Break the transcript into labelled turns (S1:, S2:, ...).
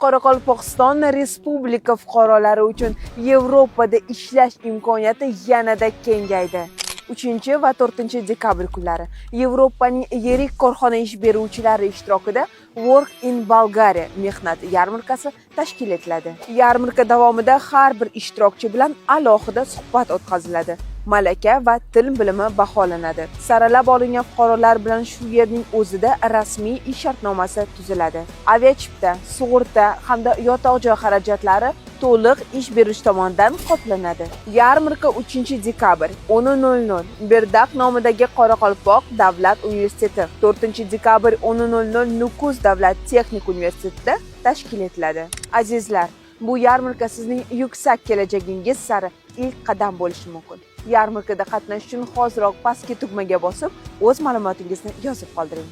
S1: Qoraqalpog'iston Respublika fuqarolari uchun Yevropada ishlash imkoniyati yanada kengaydi. 3 va 4 dekabr kunlari Yevropaning yirik korxona ish beruvchilari ishtirokida Work in Bulgaria mehnat yarmarkasi tashkil etiladi. Yarmarka davomida har bir ishtirokchi bilan alohida suhbat o'tkaziladi. Malaka va til bilimi baholanadi. Saralab olingan fuqarolar bilan shu yerning o'zida rasmiy ish shartnomasi tuziladi. Aviachipta, sug'urta hamda yotoq joy xarajatlari to'liq ish berish tomonidan qoplanadi. Yarmarka 3 dekabr 10:00 Berdaq nomidagi Qoraqalpoq davlat universiteti, 4 dekabr 10:00 Nukus davlat texnik universitetida tashkil etiladi. Azizlar, bu yarmarka sizning yuksak kelajagingiz sari ilk qadam bo'lishi mumkin. Yarmarkada qatnashish uchun hoziroq pastki tugmaga bosib, o'z ma'lumotingizni yozib qoldiring.